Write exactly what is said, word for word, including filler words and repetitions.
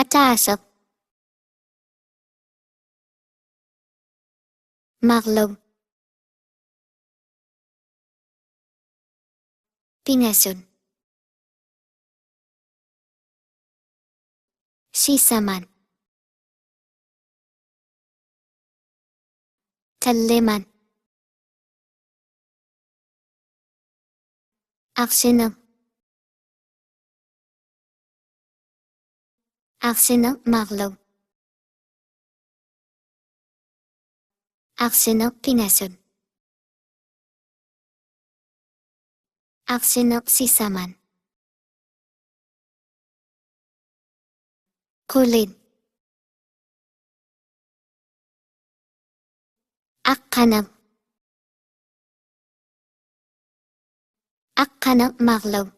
Ataaseq. Marluk. Pingasut. Sisamat. Tallimat. Arsineq. Arsineq marluk. Arsineq pingasut. Arsineq sisamat. Qulit. Aqqaneq. Aqqaneq marluk.